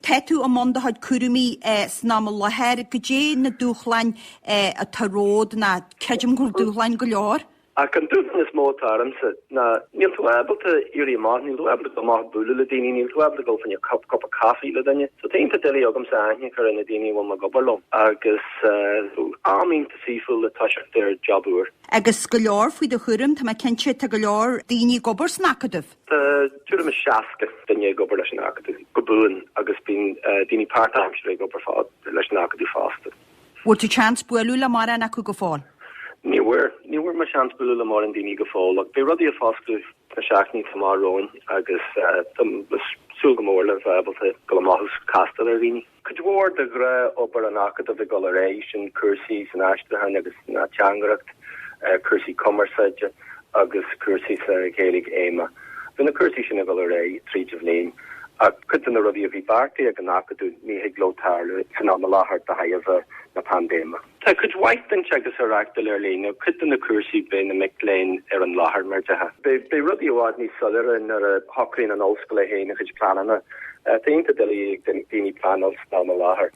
Tá tú i mbun do chuid cúraimí san am i láthair. Goidé na dúshláin atá romhat ná creidim go bhfuil dúshláin go leor? Ach an dúshlán is mó atá ormsa ná níl tú ábalta éirí amach, níl tú ábalta dul amach bualadh le daoine, níl tú ábalta dul fá choinne cupa caife le duine. So tá iontach doiligh agamsa aithne a chur ar na daoine a bhfuil mé ag obair leo agus am iontach saoithiúil le toiseacht ar job úr. Agus go leor faoi do chúram, tá mé cinnte, tá go leor daoine ag obair san Acadamh. Tá tuairim is 60 duine ag obair leis an Acadamh go buan agus bíonn daoine páirtaimseartha ag obair leis an Acadamh fosta. Bhfuair tú seans bualadh le mórán acu go fóill? Ní bhfuair. Ní bhfuair mé seans bualadh le mórán daoine go fóill ach beidh rudaí ag foscladh sna seachtainí atá amach romhainn agus tá mé ag súil go mór le bheith ábalta dul amach agus castáil ar dhaoine. Cuid mhór de ghnáthobair an Acadaimh ag dul ar aghaidh, sin cúrsaí san aistriúchán agus san ateangaireacht, cúrsaí cumarsáide agus cúrsaí sa Ghaeilge Fheidhmeach. Bhí na cúrsaí sin ag dul ar aghaidh tríd an bhliain ach cuid de na rudaí a bhí beartaithe ag an Acadamh ní thig leo tarlú san am i láthair de thairbhe na paindéime. Tá cuid mhaith den teagasc á reáchtáil ar líne, cuid de na cúrsaí beidh na mic léinn ar an láthair mar a déarfá. Beidh rudaí i bhfad níos soiléire nuair a shocraíonn an ollscoil é féin a chuid pleananna. Tá iontach doiligh ag daoine pleanáil san am i láthair.